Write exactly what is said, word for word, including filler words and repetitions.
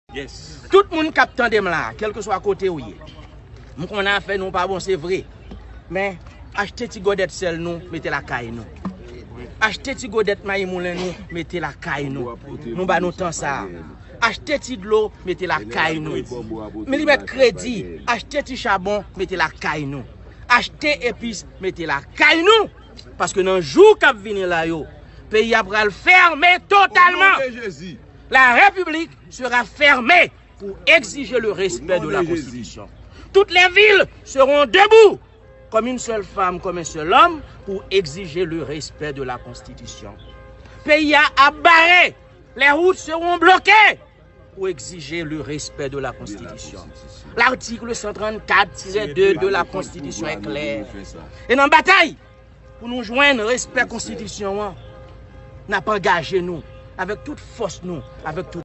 Tout moun k ap tande m la, kèlkeswa kote ou ye, m konnen afè nou pa bon, se vre. Men, achte ti gòdèt sèl nou, mete lakay nou. Achte ti gòdèt mayi moulen nou, mete lakay nou. Nou ba nou tan sa a. Achte ti dlo, mete lakay nou. Milimèt kredi, achte ti chabon, mete lakay nou. Achte epis, mete lakay nou. Paske nan jou k ap vini la yo, peyi a pral fèmen totalman. La République sera fermée pour exiger le respect de la Constitution. Toutes les villes seront debout comme une seule femme, comme un seul homme, pour exiger le respect de la Constitution. Peyi a ap bare, les routes seront bloquées pour exiger le respect de la Constitution. L'article cent trente-quatre tiret deux de la Constitution est clair. E nan batay pou nou jwenn respè konstitisyon an, n ap angaje nou avèk tout fòs nou, avèk tout